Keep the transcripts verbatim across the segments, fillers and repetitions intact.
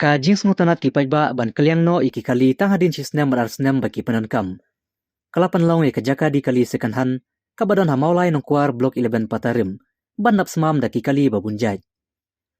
Ka jingsngewtynnad ki paidbah ban kylliang noh ïa ki kali tang hadien shi snem bad ar snem ba ki pyndonkam, ka la pynlong ïa ka jaka die kali second hand kaba don ha Mawlai Nongkwar, Block eleven, Patarim, ban dap smam da ki kali ba bun jait.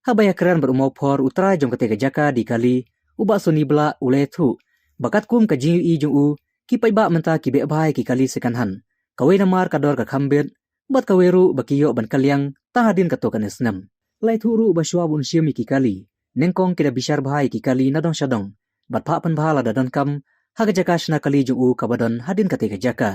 Haba ïakren bad u mawphor, u trai jong katei ka jaka die kali, u Bah Sony Blah, u la ïathuh ba katkum ka jingïohi jong u, ki paidbah mynta ki beh bha ïa ki kali second hand, kawei namar ka dor ka kham bit, bad kawei ruh ba ki ïoh ban kylliang tang hadien katto katne snem. La ïathuh ruh ba shuwa ban shim ïa ki kali, nyngkong ki da bishar bha ïa ki kali na dong sha dong, bad phah pynbha lada donkam, ha ka jaka shna kali jong u kaba don hadien katei ka jaka.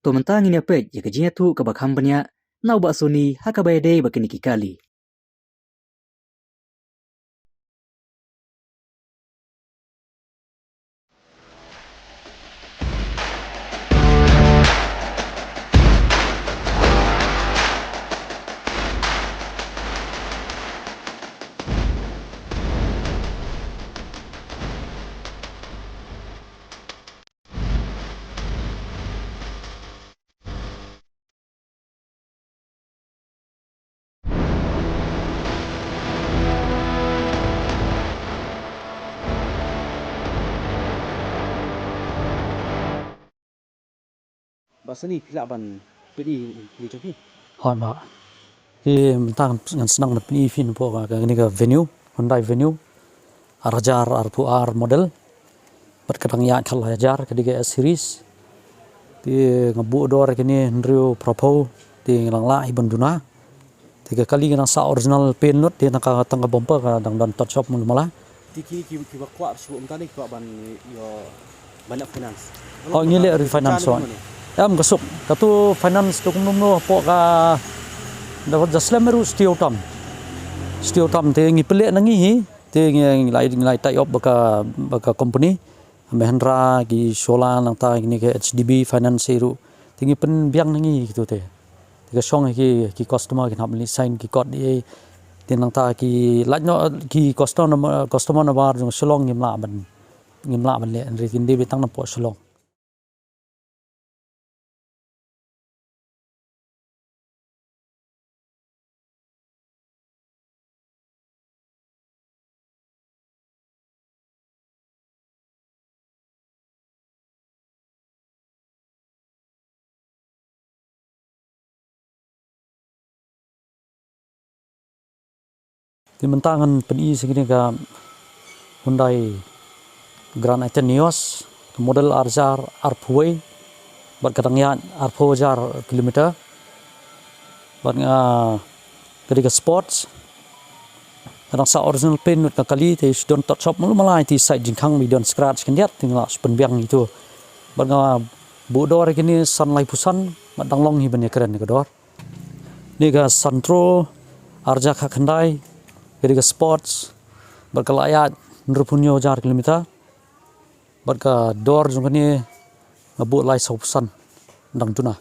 To mynta ngin ïa peit ïa ka jingïathuh kaba kham bniah na u Bah Sony ha kaba ïadei bad kine ki kali. Bah Sony, phi lah ban pyni ïa jong phi? Hooid, Bah. Te mynta ngan sdang ban pyni ïa phi napoh ka, kane ka Venue, Hyundai Venue, ar hajar arphew ar model. Bad ka dang ïaid khatlai hajar, ka dei ka S series. Te nga buh dor ïa kane hynriew phraphew, te nga dang lah hi ban duna. Te ka kali ka dang sah original paint lut, te tang ka, tang ka bumper ka dang don touch up mala mala. Te ki, ki, kiba kwah shuh mynta ne, ki kwah ban ïoh, ban leh finance? Oh, ngi leh refinance. Em, ka suk. Katu finance to kumno kumno hapoh ka, da, da slem ruh stie tam. Stie tam te ngi pynleh na ngi hi, te ngi, ngi la, ngi la tie up bad ka, bad ka company Mahindra, ki Chola, nangta kine ki H D B Finance ruh. Te ngi pynbiang na ngi kito te. Te ka shong ki, ki customer kin hap leit sign ki kot ei. Te nangta ki lait noh ki customer, customer nabar jong Shillong ngim lah ban, ngim lah ban leh, hynrei kin dei beit tang napoh Shillong. Te mynta ngan pyni sa kane ka Hyundai Grand i ten Nios, ka model ar hajar arphew wei, bad ka dang ïaid arphew hajar kilometer. Bad nga, ka dei ka sports. Ka dang sah original paint lut ka kali, te shu don touch up mala mala, te side jingkhang ba don scratch khyndiat, te nga la shu pynbiang ito. Bad nga buh dor ïa kane san laiphew san, bad dang long hi ban ïakren ïa ka dor. Kane ka Santro, ar hajar khatkhyndai, ka dei ka sports, bad ka la ïaid hynriewphew hynñiew hajar kilometer, bad ka dor jong kane nga buh lai sawphew san, dang duna.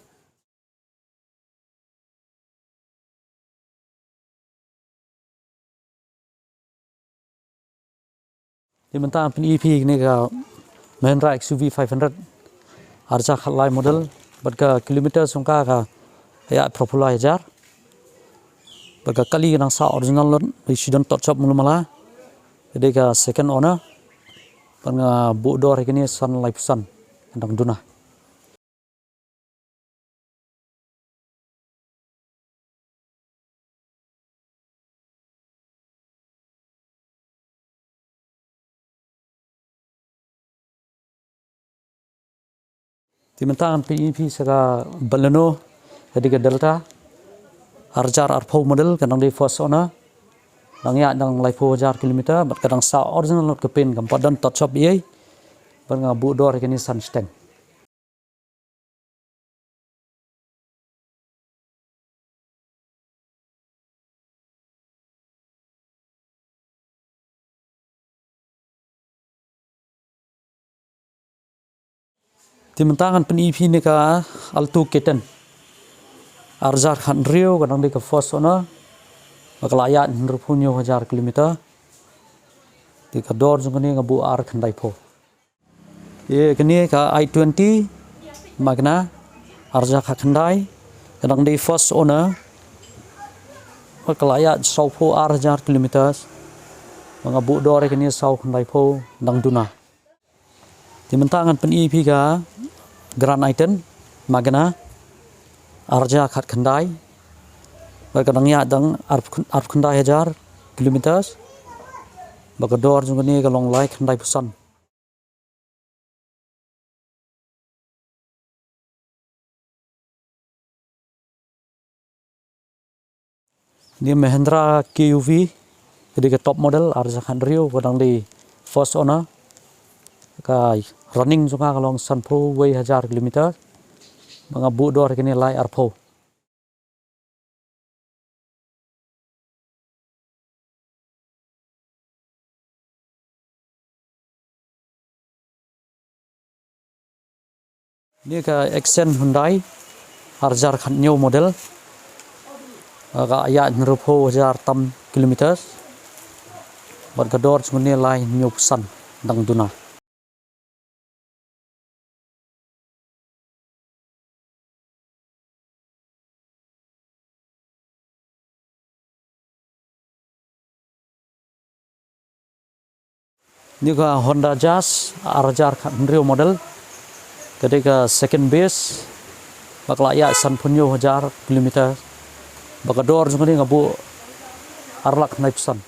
Te mynta pyni ïa phi kane ka Mahindra X U V five hundred, ar hajar khatlai model, bad ka kilometer jong ka ka ïaid phraphew lai hajar. Bad ka kali ka dang sah original lut, shu don touch up mala mala. Ka dei ka second owner. Bad nga buh dor ïa kane san laiphew san, dang duna. Te mynta ngan pyni ïa phi sa ka Baleno, ka dei ka Delta, ar hajar arphew model, ka dang dei first owner, dang ïaid dang laiphew hajar kilometer, bad ka dang sah original lut ka paint, kam pat don touch up ei ei, bad nga buh dor ïa kane san shiteng. Te mynta ngan pyni ïa phi kane ka Alto K ten, ar hajar khathynriew, ka dang dei ka first owner, bad ka la ïaid hynriewphew hynñiew hajar kilometer. Te ka dor jong kane nga buh ar khyndaiphew. Te kane ka i twenty Magna, ar hajar khatkhyndai, ka dang dei first owner, bad ka la ïaid sawphew ar hajar kilometers. Ba nga buh dor ïa kane saw khyndai phew dang duna. Te mynta ngan pyni ïa phi ka Grand i ten Magna, ar hajar khat khyndai. Bad ka dang ïaid dang ar, arphew khyndai hajar kilometers. Bad ka dor jong kane ka long lai khyndai phew san. Ni Mahindra K U V, ka dei ka top model, ar hajar khat hynriew, ka dang dei first owner. Ka running jong ka ka long sanphew wei hajar kilometer. Ba nga buh dor kane lai arphew. Ni ka Accent Hyundai, ar hajar khat hynñiew model. Ka ïaid hynriewphew hajar tam kilometers. Bad ka dor jong kane lai hynñiew phew san dang duna. Ni ka Honda Jazz, ar hajar khat hynriew model. Ka dei ka second base. Ba ka la ïaid sanphew hynñiew hajar kilometer. Ba ka dor jong kane nga buh ar lak khyndai phew san.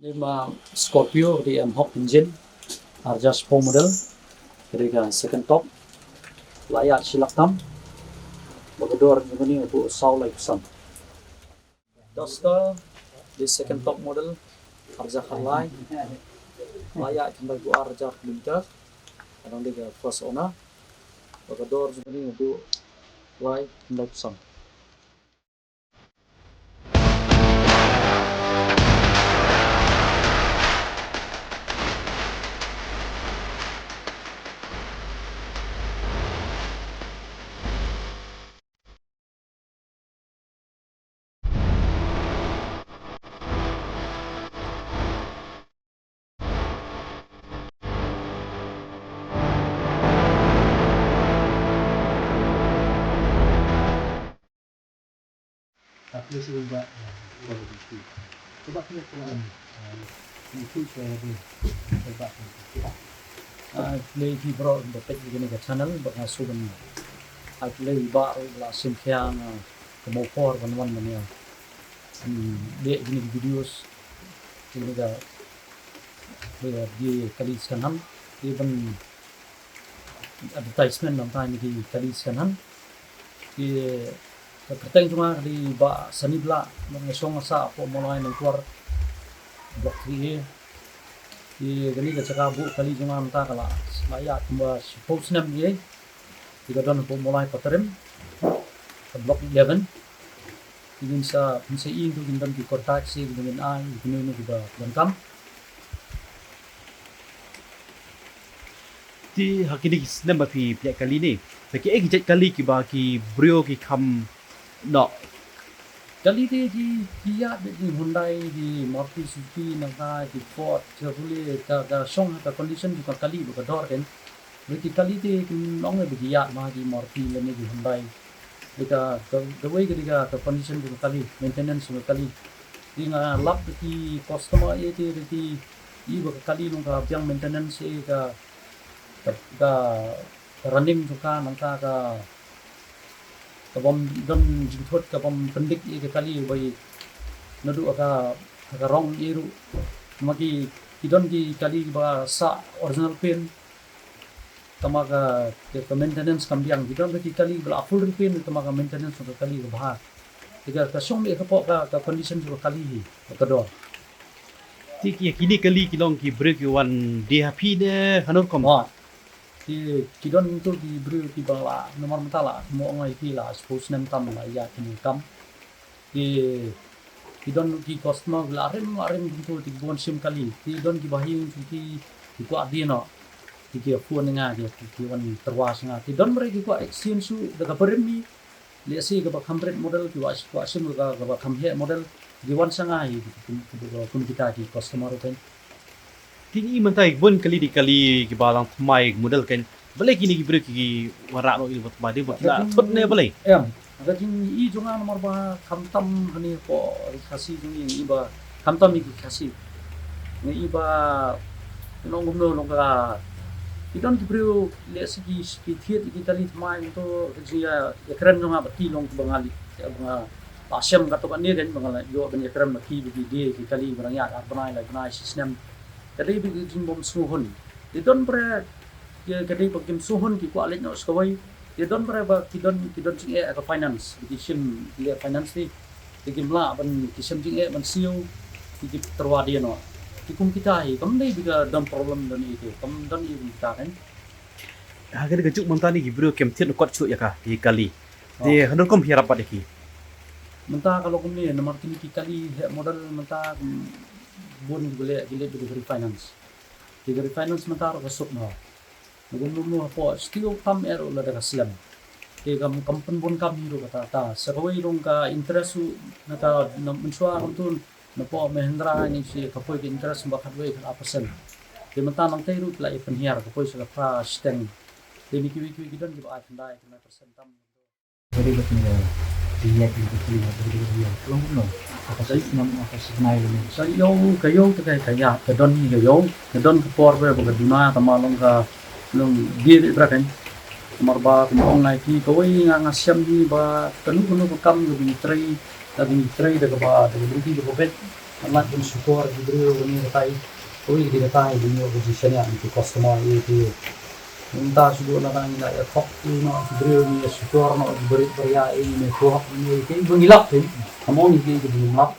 Ni ma Scorpio, ka dei M Hawk engine, ar hajar shiphew model, ka dei ka second top, la ïaid shi lak tam, ba ka dor jong kane nga buh saw lai phew san. Duster, the second top model, ar hajar khatlai. La ïaid khyndai phew ar hajar kilometer. Ka dang dei ka first owner. Ba ka dor jong kane nga buh lai khyndai phew san. Ai plie ïa phi baroh ba peit ïa kane ka channel, bad nga shu ban ai plie ïa i Bah ruh ba la shim khia ïa nga ka mawphor ban wan ban ïa, hmm, leh ïa kine ki videos, ïa kine ka, ïa ki kali second hand, ïa ban advertisement nangta ïa kine ki kali second hand. Ki, ka kyrteng jong nga ka dei Bah Sani Blah, nga shong nga sah hapoh Mawlai Nongkwar, Block three A. Ki, kane ka jaka buh kali jong nga mynta ka la, la ïaid kumba shiphew snem ïa. Ki, ka don hapoh Mawlai Patarim, ka Block eleven. Ki, ngin sa, ngin sa ïohi, ngin don ki contact, sa ngin ai ïa kino kino kiba donkam. Te ha kine ki snem ba phi pynïaid kali ne, te kiei ki jait kali kiba ki briew ki kham noh? Kali te ki, ki ïaid beit ki Hyundai, ki Maruti Suzuki, nangta ki Ford, Chevrolet, ka, ka shong ha ka condition jong ka kali bad ka dor kein. Bad ki kali te kim long ba ki ïaid ma ki Maruti lane ki Hyundai. Bad ka, ka, kawei ka dei ka, ka condition jong ka kali, maintenance jong ka kali. Te nga lap da ki customer ïa te, da ki, ïa ba ka kali long ka biang maintenance ïa ka, ka, ka, ka running jong ka, nangta ka, ka bym don jingthut, ka bym pyndik ïa ka kali ba ïa naduh ka, ka rong ïa ruh. Ma ki, ki don ki kali ba sah original paint. Tangba ka, ka, ka maintenance kam biang. Ki don ki kali ba la full repaint, tangba ka maintenance ka kali ka bha. Te ka, ka shong beit hapoh ka, ka condition ka kali hi, ka dor. Te ki, kine kali ki long ki briew ki wan die ha phi ne hano rukom? Ha. Ki, ki don tu ki briew kiba la, namar mynta la, mo ngai ki la, shiphew snem tam la ïa kine kam. Ki, ki don ki customer la rim, la rim tu ki bun shim kali. Ki don kiba hi tu ki, ki kwah die noh. Ki, ki phone nga ki, ki, ki wan tyrwa sha nga. Ki don ba ki kwah exchange shuh da kaba rim hi. Lehse kaba kham rit model, ki kwah, kwah shim ka, kaba kham heh model. Ki wan sha nga hi, ki, ki, ki, kum kita ki customer ruh kein. Ki ngi mynta ki bun kali dei kali kiba lang thymmai model kan. Balei kine ki briew ki wanrah noh ïa la ba thymmai, dei ba ki la thut ne balei? Em, ka jingïohi jong nga namar ba khamtam hangne hapoh ri Khasi jong ngi, ngi ba khamtam ïa ki Khasi. Ngi ba nong kumno long ka, ki don ki briew lehse ki, ki thied ïa ki kali thymmai, kumto ka jingïakren jong nga ba ki long kiba nga leh, ba nga la shem katto katne kan, ba nga la ïoh ban ïakren ba ki, ba ki die ki kali ba dang ïaid ar bnai lai bnai shi snem. Ka dei ba ki jingbym sngewhun. Ki don bre, ki, ka dei ba kim sngewhun, ki kwah leit noh sa kawei. Ki don bre ba ki don, ki don jingeh ha ka finance, ba ki shim leh finance te. Te kim lah ban, ki shim jingeh ban siew, te ki tyrwa die noh. Te kum kita hi, kam dei ba ka don problem don ïa te, kam don ïa kum kita kan. Ha kane ka juk mynta ne ki briew kim thied kot shuh ïa ka, ïa ki kali. Te hynrei kum ïarap pat ïa ki. Mynta ka long kumne, namar kine ki kali heh model mynta, kum, bun ki ba leh, ki leh ba ki refinance. Te ka refinance mynta ruh ka suk noh. Ngan kum noh hapoh studio kam er ruh lada ka slem. Te kam, kam pynbun kam hi ruh kata ta. Sa kawei long ka interest ruh na ka, na mynshuwa kumto napoh Mahindra ngi shi ka poi ka interest ba khatwei khat percent. Te mynta nangtei ruh ki la ïa pynhiar ka poi sa ka phra shiteng. Te ni kiwei kiwei ki don kiba ai khyndai khyndai percent tam. Very good ni. Dia di betul ya, very good ya. Ka long kumno? Ka sa ïoh nam, ka sa ïoh nam. Sa ïoh, ka ïoh te ka, ka ïa, ka don ni ka ïoh, ka don ka por ba, ba ka duna, tangba long ka, long bit bit bra kan. Namar ba kum ong ngi ki kawei nga, nga shem hi ba kano kano ka kam ka dei trei, ka dei trei da kaba, da ka dei kaba bit. Nga leit ban shukor ki briew ni ka tai. Kawei ka dei ka tai, ban ïoh ka jingshaniah na ki customer ïa ki. Mynta shu dei lada ngi la ïa thok ïa ki briew, ngi ïa shukor noh ki barit baria, ïa ngi ïa thok, ïa ngi ïa ki ba ngi lap te. Kam ong ïa ki ba ngim lap.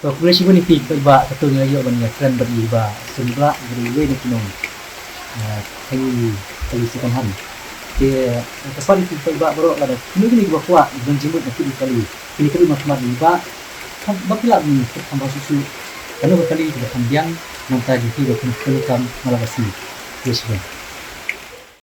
To, khublei shibun ïa phi paidbah, katto ngi la ïoh ban ïakren bad i Bah Sumla, i ba dei iwei na ki nong, eh, kali, kali second hand. Te, eh, kyrpad ïa phi paidbah baroh, lada kino kino kiba kwah ban jingmut na kine ki kali, kine ki ruh ma khmat ïa i Bah, kham, ba phi lah ban kit kham ba shuh shuh. Kano ka kali kaba kham biang, nangta jong phi ba phin pyndonkam man la ka sngi. Khublei shibun.